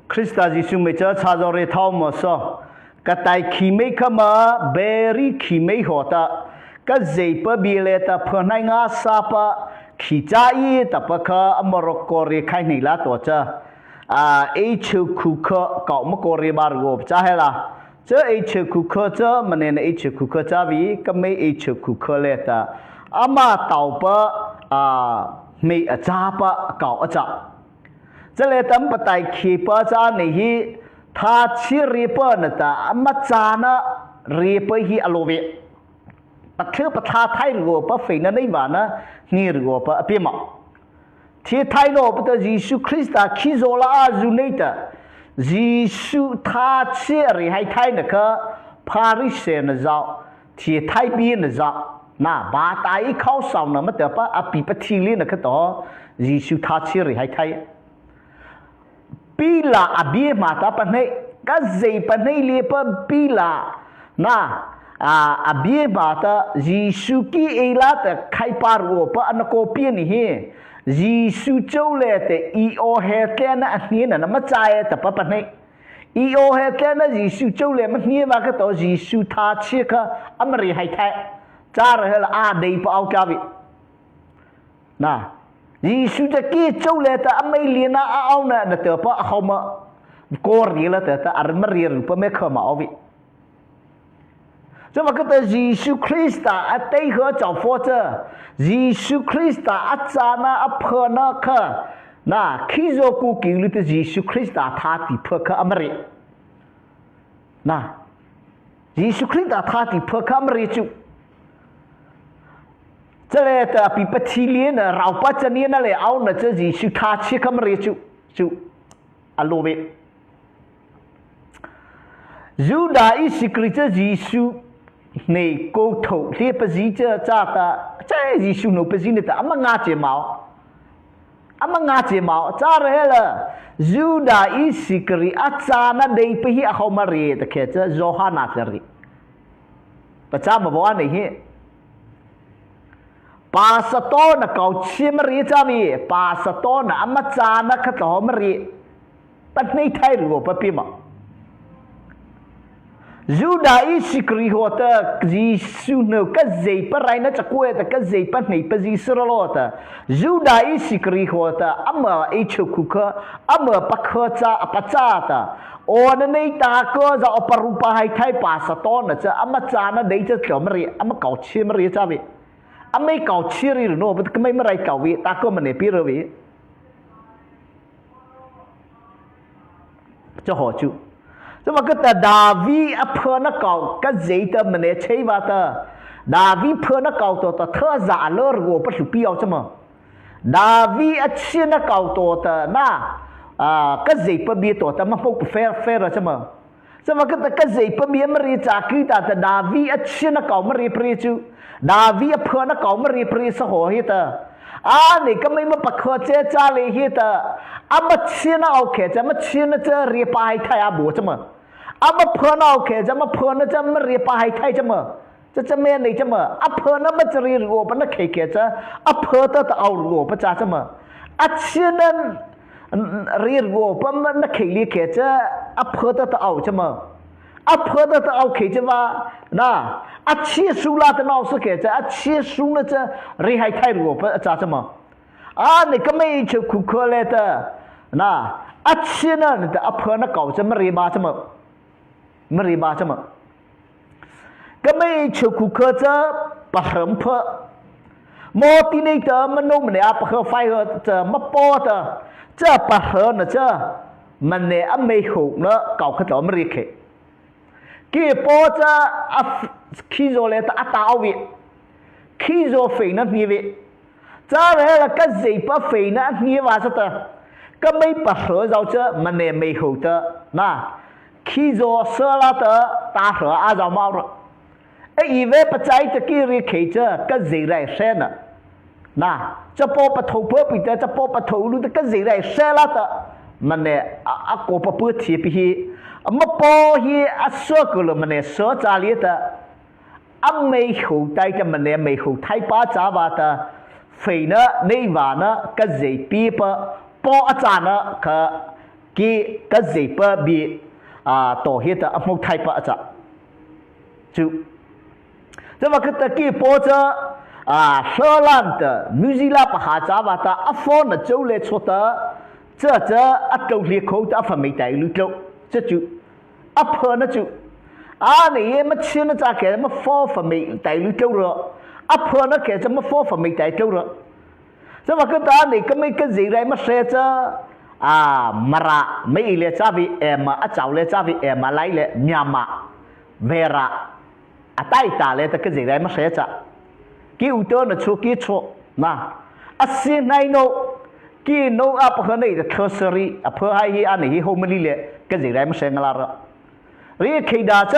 Krista Jesu me cha cha zo re thau mo so ka tai khi mei kha ma beri khi mei ho ta ka zei pa bi le ta pho nai nga sa pa khi cha i ta pa kha amorok ko re khai nei la to cha a e chu khu kha kau ma ko re bar go cha he la cha e chu khu kha cha mane na e chu khu kha cha vi ka mei e chu khu kha le ta ama tau pa a mei a cha pa kau a cha 这里等不带去巴扎你去，他去日本那的，阿么扎呢？日本去阿罗维，不去不他太罗不飞那那瓦呢？你罗不别嘛？天太罗不得耶稣基督去做了阿如内的，耶稣他去日还太那个帕里塞那绕，天太边那绕，那把大一靠上那么得把阿比不听哩那个多，耶稣他去日还太。 pila abie mata panei ka zei panei le pa pila na a abie mata jisu ki ela ta khai par wo pa an ko pi ni hi jisu chau le te i o he te na ni na ma chai ta pa panei i o he te na jisu chau le ma ni ma ka to jisu tha chi kha amri hai thai cha ra he la a dei pa au ka vi na Jesu te ki chau le ta amei li na a au na na te pa ho ma ko ri la te ta ar ma ri ru pa me kha ma au vi 这么个的耶稣基督啊，对和找佛者，耶稣基督啊，扎那啊破那克，那去做古经里的耶稣基督他的破克阿么里，那耶稣基督他的破克阿么里就。这里的比不提连呢，老八这年那里熬呢，这耶稣他去克么里就就阿罗维。犹大伊是个这耶稣内高头，你不是这咋的？这耶稣奴不是你的，阿么牙睫毛，阿么牙睫毛，咋来了？犹大伊是个阿咋那内不是阿好么里的，可这约翰那这里，不咋么玩的些。巴萨多那搞起么里咋咪？巴萨多那阿么咋那可多么里？不内太如不比嘛？Juda i sikri ho ta Jisu no ka zei pa rai na chakwe ta ka zei pa nei pa Jisu ro ta Juda i sikri ho ta ama e chu kha ama pa kha cha pa cha ta o na nei ta ko za o paru pa hai thai pa sa to na cha ama cha na dei cha chom ri ama kau chi ma ri cha vi ama kau chi ri no ba ka mai ma rai kau vi ta ko ma ne pi ro vi 这好就。这么个的大卫阿破那高，个谁的没来吹吧的？大卫破那高多的特傻了，我不是必要这么。大卫阿切那高多的那啊，个谁不必多的么不费费了这么？这么个的个谁不必么里扎给他的大卫阿切那高么里不就？大卫阿破那高么里不是好些的。啊，你个没么不可这家里些的，啊么切那 OK，怎么切那这里摆太阿不这么？啊么破那 OK，怎么破那这么里摆太这么？这这么你这么？啊破那么这里我不那开开这，啊破的的奥我不咋这么？啊切那里我不么那开里开这，啊破的的奥这么？啊破的的奥开这嘛？那啊切输了的老师开这，啊切输了这厉害太我不咋这么？啊你个没去苦苦来的，那啊切呢？你的啊破那搞这么里嘛这么？么里嘛这么？个没去苦苦这不很破，莫的那的么弄么的不喝饭喝这么包的，这不喝呢这么呢啊没好呢搞个怎么里去？给包这啊去做来的啊大位，去做肥那你位，这来了个谁不肥那你话是的，个没不喝着这么呢没好的那去做色了的大河啊着毛了。哎，以为不在这给你开着，跟谁来生呢？那这包不头破比的，这包不头路的，跟谁来生了的？么呢？啊啊，过不不提不起，啊么包去啊说过了么呢？说家里的，啊没后代的么呢？没后太把杂吧的，肥呢？内娃呢？跟谁比不？包啊杂呢？可 Ki ka zeipa bi a to hi ta a hmu thai pa cha chu chama ka ta ki po cha a hlolan ta New Zealand pa ha cha wa ta a phone na chou le cho ta cha cha a to hli kho ta fa mei tai lu tlo cha chu a pho na chu a nei ma chin na cha ke ma fo fa mei tai lu tlo ro a pho na ke cha ma fo fa mei tai tlo ro 这么个ta你个没个人来么说这啊မရာမေလေချာဗီအမအချောလေချာဗီအမလိုက်လေမြန်မာဝေရာအတိုက်တာလေတကကြရဲမဆဲချကီဥတော်နချိုကီချိုနာအစင်းနိုင်နိုကီနိုအပခနေတထစရီအဖဟိုင်ဟီအနေဟိုမလီလေကကြရဲမဆဲငလာရရီခေဒါချ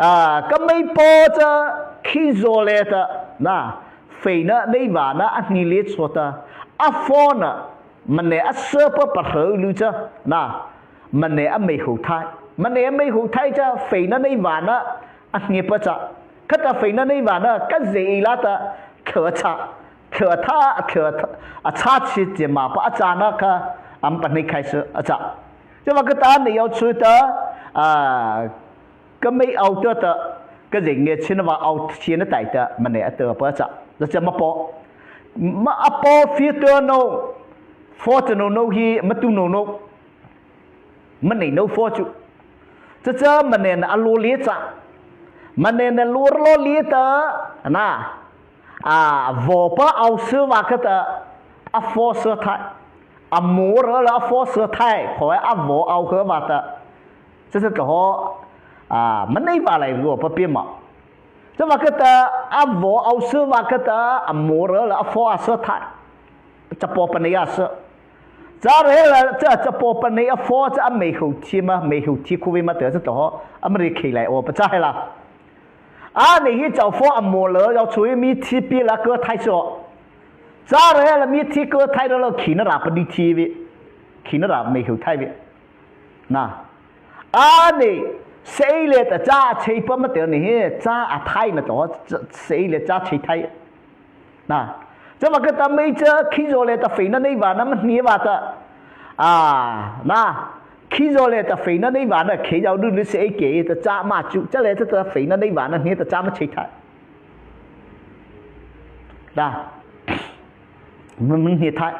အာကမေပေါ်ချခီဇိုလေတနာဖေနနေဝါနာအနီလေးချောတာအဖောနာမနေအစပပဟလူချနာမနေအမေဟူထိုင်မနေအမေဟူထိုင်ချဖေနနေဝါနာအငေပချခတဖေနနေဝါနာကဇေလာတခေချခေသာခေအချာချီကျမပအချာနာခအမ်ပနိခိုင်စအချကျမကတာနေရောက်ချူတာအာကမေအောက်တကဇေငေချင်းဝအောက်ချင်းတိုင်တမနေအတပချ这么包，嘛阿包非得喏，佛子喏喏去，没都喏喏，没内喏佛就，这这没内那阿罗列子，没内那罗罗列的，那啊，我把奥斯瓦克的阿佛色泰，阿摩尔了阿佛色泰，和阿我奥赫瓦的，这是个好啊，没内瓦来我不变嘛。这么个的阿我奥斯瓦克的阿摩尔了阿佛阿色泰，这波本尼亚色，这来了这这波本尼阿佛这阿美好天嘛，美好天苦为嘛得这多阿没得起来我不在了。啊，你去找佛阿摩尔要出于米提比那个太少，这来了米提个太多了，去那哪不你提的，去那哪美好太的，那啊你。谁来的扎吹不么得呢？扎阿太呢？多这谁来扎吹太？那这么个他没这开着来的肥那那瓦那么泥瓦的啊？那开着来的肥那那瓦那开着路路谁给的扎嘛就这来这个肥那那瓦那你的扎么吹太？那么么你太？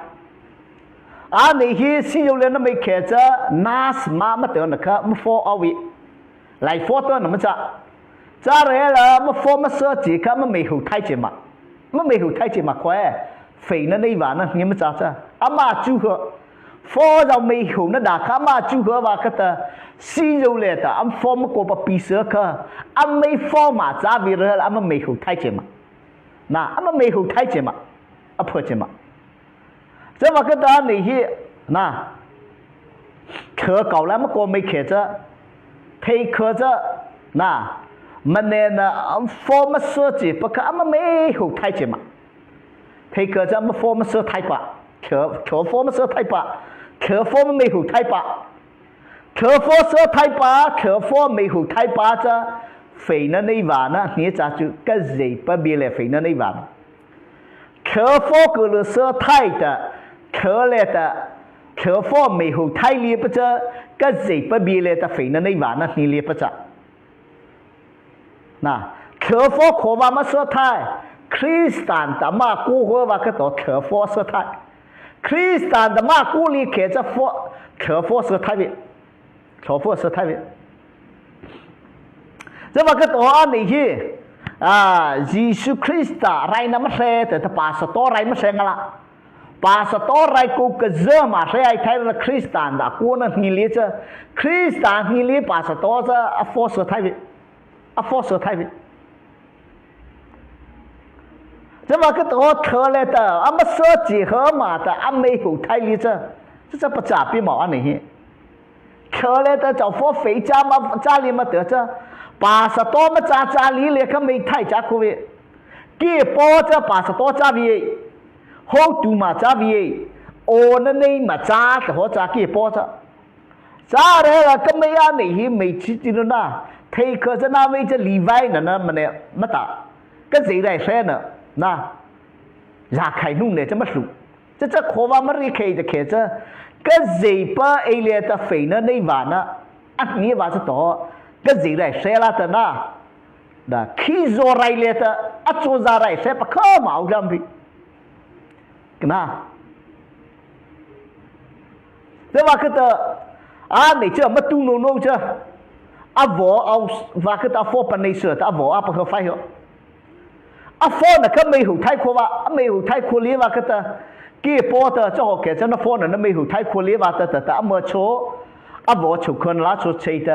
啊，你去西游来那没开着，那是嘛么得那个么佛阿位。来佛多那么着，咋来了？么佛么说这个么没好太监嘛，么没好太监嘛，快肥那那玩呢？你们咋子？阿妈祝贺，佛让没好那大，阿妈祝贺哇个的，西游来的，俺佛么过不比蛇克，俺没佛嘛，咋为了俺们没好太监嘛？那俺们没好太监嘛，阿婆监嘛，这么个的那些那，可搞了么过没开着。配合着那么呢那佛么设计不可，俺们没有太监嘛。配合着么佛么设太吧，可可佛么设太吧，可佛么没有太吧，可佛设太吧，可佛没有太吧这肥那那瓦呢？你咋就跟谁不比来肥那那瓦？可佛个了设太的，可来的。可佛没有太厉不着，个谁不比来的肥那那瓦那你厉不着？那可佛可瓦么说太，克里斯坦的嘛过河瓦个到可佛说太，克里斯坦的嘛过里开着佛，可佛说太的，可佛说太的。这么个到阿里去啊，耶稣基督来那么说的，他80多来么说个啦。巴สตอไรกูกเจอมาใช้ไอ้ไทยละคริสตันดากูนั่นฮิลีเจคริสตันฮิลี巴สตอจะอฟอสไทยอฟอสไทย这么个多特来的，俺们设计和嘛的，俺没有太理这，这这不咋比毛啊你？可来的找佛回家嘛，家里嘛得这，80多么家家里来个没太家可为，给包这80多家里。好多嘛家里，哦那那嘛家的好家给包着，咋来了？个没啊那些没去记得那，推客在那位置里外呢那么呢没打，跟谁来说呢？那，让开弄的这么熟，这这可话没离开的开着，个谁把 A 列的飞呢内瓦呢？啊，你话是多，个谁来谁啦的呢？那去做来列的啊，做啥来谁不可毛这样比？那，这话个的啊，你这没嘟哝哝这，啊我啊话个的佛本来说的啊我啊不可发哟。啊佛那个没好太阔吧，啊没好太阔哩话个的。 ကေပေါ်的这好给这那佛呢那没好太阔哩话的的的啊没错，啊我出可拉出去的，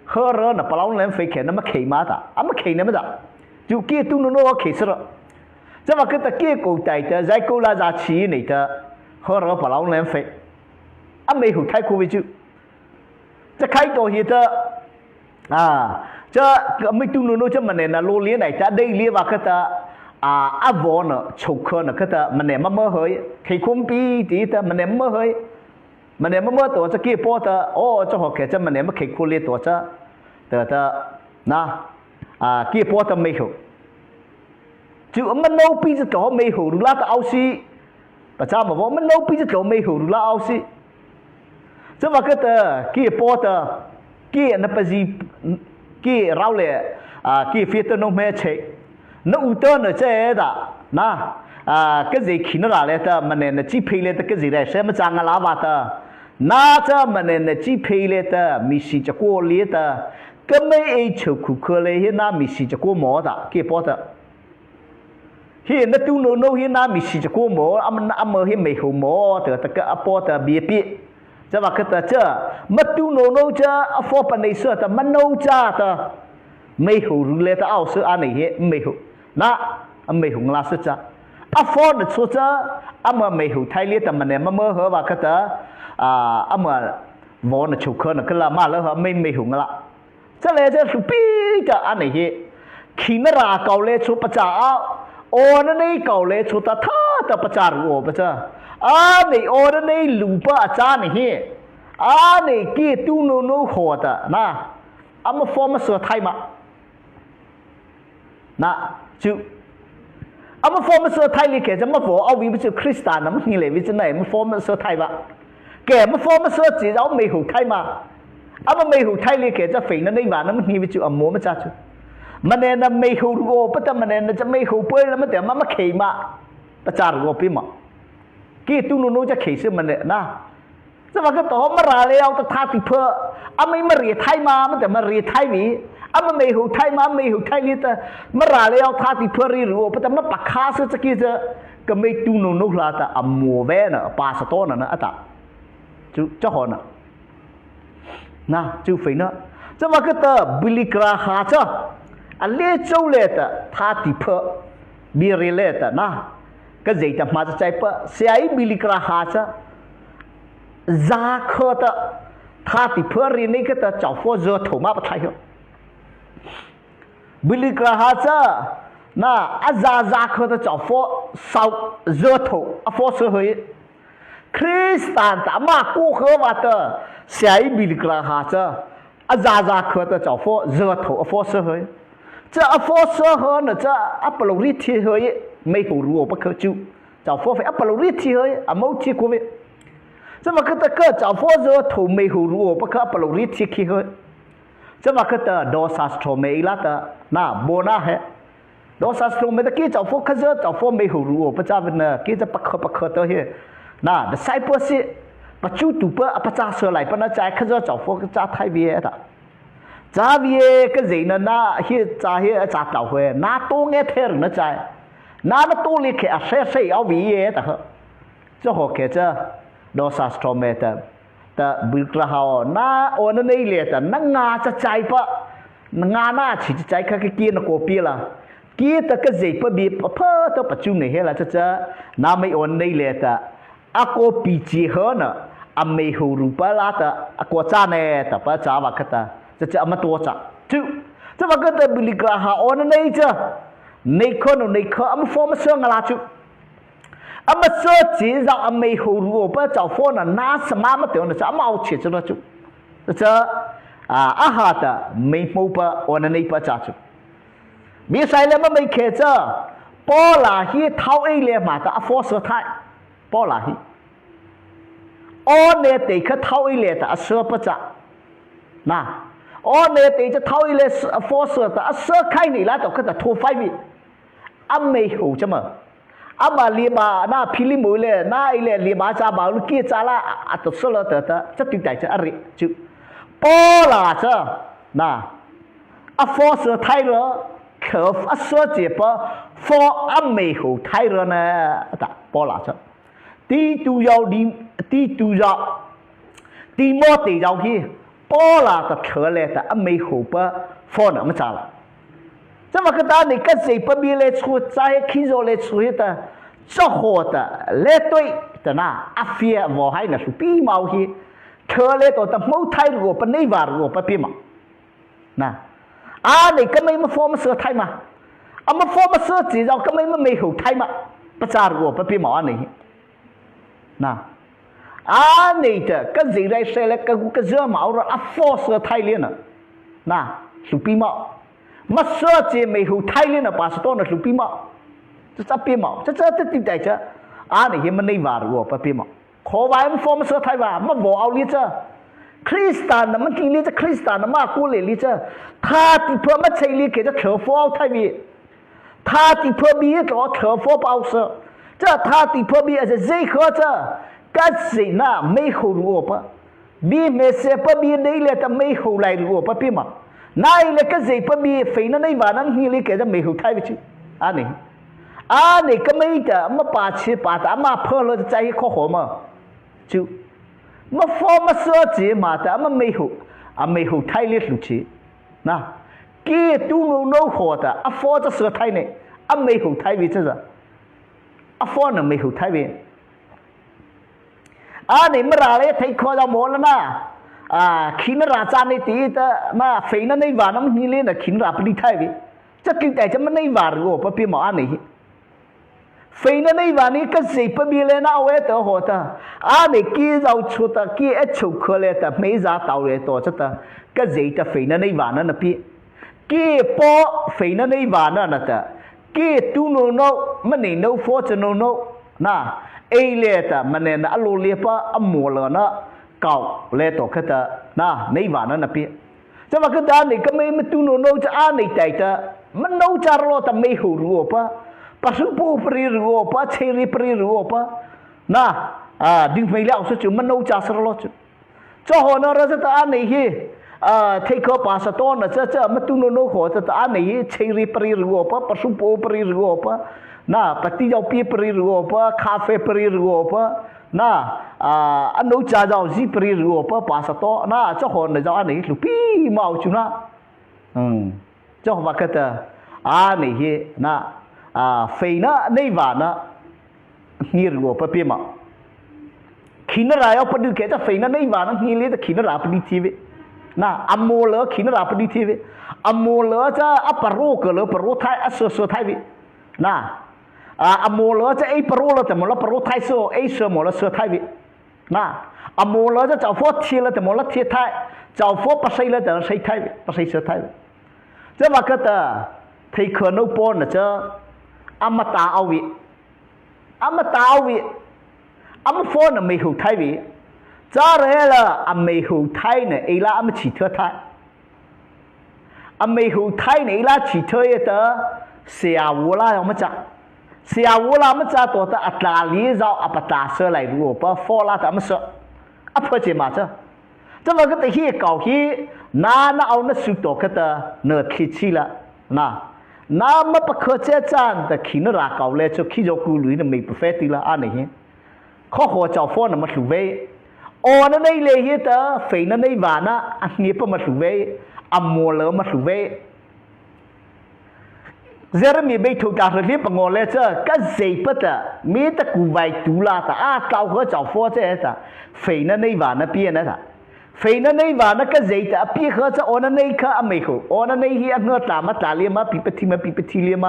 喝了那不老人飞开那么开嘛的，啊么开那么的，就给都弄弄开始了。这么个的给狗带的，在狗拉扎起你的，喝了不老人飞，啊没好太阔为就，这开多些的啊，这个没都弄弄这么呢那罗连来的，那里话个的。啊阿婆呢，出客呢，可得么呢么么嘿，开空比的的么呢么嘿，么呢么么多这给包的，哦，这好开这么呢么开苦力多这，得的那啊给包的没好，就我们老鼻子搞没好，拉的奥西，不知么我们老鼻子搞没好，拉奥西，这么个的给包的，给那不是给绕嘞啊给飞的弄没吃。那乌多呢？这的那啊，个谁去那哪来的？么呢？那鸡皮来的个谁来？什么长个喇叭的？那这么呢？那鸡皮来的，米西这锅里的，个没爱吃苦苦嘞，那米西这锅毛的，给包的。嘿，那都诺诺嘿，那米西这锅毛，阿么阿么嘿没好毛的，这个阿包的别别，这话个的这，么都诺诺这阿佛本来说的么诺家的，没好如来的奥是阿那些没好。那阿美红拉是这，阿佛的出这，阿么美红泰烈的么呢？么么和吧可得啊，阿么我呢求可呢个啦嘛了和美美红啦，这来这是比较阿那些，去那拉高来出不着，哦那那高来出的他的不着我不着，啊你哦那那路不扎那些，啊你给都弄弄好的那，阿么佛么说太嘛，那。就，阿么佛么说泰里给这么佛，阿为不就คริสต์那么你来为这那么佛么说泰吧？给么佛么说只要没好泰嘛？阿么没好泰里给这肥那那话那么你为就阿么么咋就？么呢那没好个不得么呢那这没好不那么点么么开嘛？不咋个比嘛？给都弄弄这开始么呢那？这ว่าก็ต่อมาราแล้วแต่ท่าติเพออาไม่มาเรียไทยมามันแต่มาเรียไทยวีอามาไม่หูไทยมาไม่หูไทยลีแต่มาราแล้วท่าติเพอรีรัวแต่มาปักคาซึจะกี้จะก็ไม่ตูนนุลาแต่อมัวเวนะปาสตอนะนะอะตะจุเจ้าหอนะนะจุเฟนะ这ว่าก็ต่อบิลิกราหาเจ้าอันเลี้ยเจ้าเลยแต่ท่าติเพอมีเรเลแต่นะก็เจแต่มาจะใจเปเสียบิลิกราหาเจ้า 扎克的，他的破里那个的找佛热头嘛不太好。不里个哈子，那阿扎扎克的找佛烧热头阿佛社会，克里斯坦他妈过河瓦的，谁比里个哈子，阿扎扎克的找佛热头阿佛社会，这阿佛社会呢这阿不努力贴会没投入不可救，找佛费阿不努力贴会阿没贴过费。这么个的个找佛热头没投入不可不努力贴去会，这么个的多少头没了的那没那还。多少时候没得给找佛，可是找佛没好路，不咋呢？给这不可不可的些，那赛不是不就赌不不咋说来，不能在可是找佛咋太别的，咋别个人呢？那些咋些咋倒回？那多爱太人呢在，那那多里去啊，谁谁要别的，这好给这多少时候没得的不个好，那我那那里的那伢子在不，伢那去在可给给那过别了。กีตะกะเจปะบีปะเพอตะปะจุเนเฮละจะจะนาไม่ออนในเลตะอะโกปีจีเฮนะอเมหูรูปะลาตะอะกัวจาเนตะปะจาวะคะตะจะจะมาตัวจะจุจะว่าก็ตะบิลิกราหาออนในจะในคนในคอมฟอร์มเสืองลาจุอมาเสือจีเราอเมหูรูปะเจ้าฟอนะนาสมามาเตียวนะจะมาเอาเฉจละจุจะอ่าอาหาตะไม่มูปะออนในปะจาจุ 米塞了么没开着，包拉希掏 A 来嘛的阿佛斯泰，包拉希，哦，你地去偷一来的啊，说不着，那哦，你地就偷一来佛说的啊，说开你来就去的拖废物，啊没好怎么？啊嘛你嘛那霹雳木咧，那一咧你嘛扎毛你记扎啦，啊就说了得得，这对大只阿里就波啦这那啊佛说太热，可啊说这波佛啊没好太热呢，打波啦这。 တီတူရောက်ဒီတီတူရောက်တီမောတေရောက်ဟီပေါ်လာတထဲလေတအမေဟူပဖောနမချလာ这么个大你个谁不比来出在去做来出的这好的来对的那阿飞我还那是比毛去，可来到的冇太多不内瓦我不比毛，那啊你个没么放么色太嘛，啊么放么色只要个没么没好太嘛，不咋我不比毛啊你。那啊你的个谁来谁来个个热毛了啊放色太练了，那是比毛。မစောချေမေဟူထိုင်လနပါစတော့နလူပိမ这这变毛，这这这对待这，啊你也没内瓦我不变毛，可外们放么说太吧，没我奥利这，คริสตานมันทีนี้จะคริสตานมากูเลยลิ这，他的破没车里给这车夫太比，他的破比个车夫包是，这他的破比是任何这，干谁那没后路不，比没些不比那来的没后来路不变嘛。那一个谁不比飞那那瓦那你里给这没后太不去，啊你，啊你个没的，没把七把的，嘛破了在一块好嘛，就，没放没设计嘛的，没没好，啊没好太的出去，那，给都弄弄好的，啊放着设太呢，啊没好太为这是，啊放了没好太为，啊你们哪来太夸张么了呢？啊，ขินราจาในตีตะมาเฟนในวาน้ำนี่เลยนะขินราปริไทยวิจะกินแต่จะไม่ในวารู้ปะพี่หมออันนี้เฟนในวานี้ก็สิปะมีเลยนะเอาไว้ตัวหัวตาอันนี้กี่เราชุดกี่เอชุกเลยแต่ไม่ซาเต่าเลยตัวจะตะก็สิแต่เฟนในวานั่นนะพี่กี่ปอเฟนในวานั่นนะแต่กี่ตูโนโนมันนี่โนฟอร์จโนโนน่ะเอเลตะมันเนี่ยนะอโลเลปะอมัวเลนะ 搞来到克的那内瓦那那边，这么个当你个没没都弄弄这阿内带的，没弄这罗的没好路吧，不是不不里路吧，车里不里路吧，那啊，丁飞了是就没弄这是罗就，这好呢，这这阿内去。啊，提个八十多呢，这这没都弄弄好，这这阿内车里不里路吧，不是不不里路吧，那不地要别不里路吧，咖啡不里路吧。那啊，啊，侬家长是不是我不八十多？那这好，你让你路边毛去那，嗯，这好个的，啊，那些那啊，飞那那瓦那，你如果不变毛，看那来要不就给这飞那那瓦那，你连这看那来不你听呗？那阿摩罗看那来不你听呗？阿摩罗这阿巴罗个了，巴罗太阿说说太呗？那。啊，阿摩罗这一不罗了，怎么了？不罗太少，一少么了少太呗？那阿摩罗这找佛贴了，怎么了贴太？找佛不谁了，等谁太？不谁少太？这么个的，他可能帮了这阿么大奥位，阿么大奥位，阿么佛呢没后太位，咋来了？阿没后太呢？伊拉阿么起特太，阿没后太呢？伊拉起特也得下午啦，要么讲。ဆရာဝလာမကြတော့တအတလာလေးရောက်အပတာဆလိုက်လို့ပဖောလာတမဆအဖချေမှာချ这么个的些搞些，那那奥那苏多克的那提起了，那那么不可再战的，去那拉搞来就去着顾虑的没不费的了啊那些，可好找房那么苏维，哦那那来些的费那那晚那啊你不么苏维，啊莫了么苏维。 ဇရမီဘေထူတာရလိပငောလဲချကဇေပတမေတကူဝိုင်တူလာတာအာတောက်ခေါ်ကြောက်ဖောတဲ့တာဖိနနေဝါနပြည့်နေတာဖိနနေဝါနကဇေတအပြည့်ခေါ်ချအောနနေခအမေခုအောနနေဟီအငေါတာမတာလီမပိပတိမပိပတိလီမ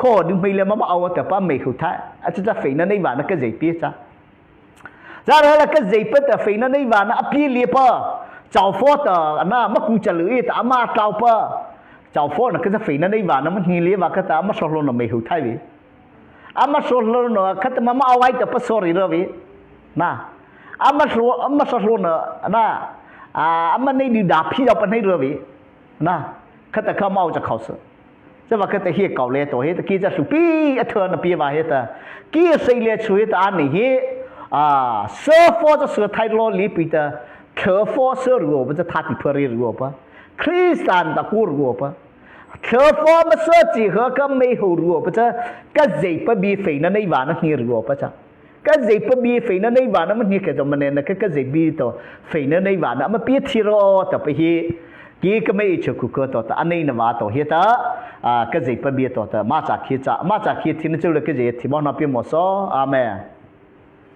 ခေါ်ဒုမေလမမအောတပမေခုထိုင်အချတဖိနနေဝါနကဇေပြည့်ချဇာရလကဇေပတဖိနနေဝါနအပြည့်လီပကြောက်ဖောတနာမကူချလူတအမတောက်ပ เจ้าฟ้อนก็จะฝีนั่นได้ว่านะมันฮีเลียว่าก็ตามาสโลนไม่หูไทยวิอามาสโลนคัตมามาเอาไว้แต่ปะสอรีรวินะ Ama hlo ama sa hlo na na ama nei đi đạp phi đọc nei rồi na khát ta khăm ao cho khẩu sự 这ว่าก็แต่เฮียเก่าเลยตัวเฮียตะกี้จะสุปีอเธอนะปีว่าเฮียตะกี้เสียเลยช่วยตาอันนี้เฮียอ่าเสือฟอจะเสือไทยโลลีปีตะเสือฟอเสือรัวมันจะทัดที่เพื่อรัวปะคริสตันตะกูรัวปะเสือฟอมาเสือจีเหก็ไม่หูรัวปะจะก็เจ็บปะบีเฟยนั่นในวานั่นเฮียรัวปะจ้ะ cái gì bơ bi phải nó nay vào nó mất cái cho mình này cái cái gì bi to phải nó nay vào nó mà biết thì rồi tập hi cái cái mấy chỗ cụ cơ to ta anh ấy nó vào to hi ta à cái gì bơ bi to ta ma chả khi cha ma chả khi thì nó chịu được cái gì thì bọn nó biết một số amen.